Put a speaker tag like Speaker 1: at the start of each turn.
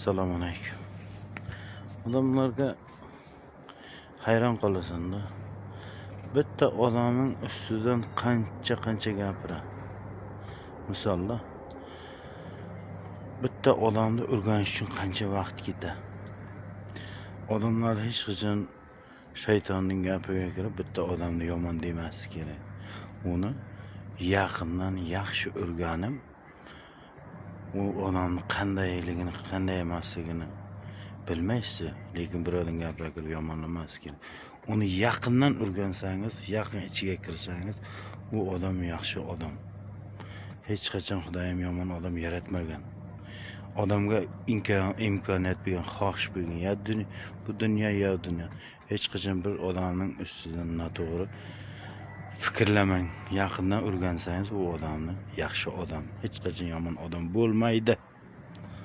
Speaker 1: Assalomu alaykum. Odamlarga hayron qolasan-da. Bitta odamning ustidan qancha-qancha gapiradi. Misolda bitta odamni o'rganish uchun qancha vaqt ketadi. Odamlar hech qachon shaytonning gapiga kirib bitta odamni yomon demaslik kerak. Uni yaqindan yaxshi o'rganib, u odamni qandayligini, qanday emasligini bilmaysiz, lekin birovning gapiga kirib yomonlamaslik kerak. Uni yaqindan o'rgansangiz, yaqin ichiga kirsangiz, u odam yaxshi odam. Hech qachon Xudoyim yomon odam yaratmagan. Odamga imkoniyat bergan, xohish bergan. Ya dunyo, bu dunyo, ya dunyo. Hech qachon bir odamning ustidan noto'g'ri fikrlamang. Yaqindan o'rgansangiz, u odamni yaxshi odam, hech qachon yomon odam bo'lmaydi.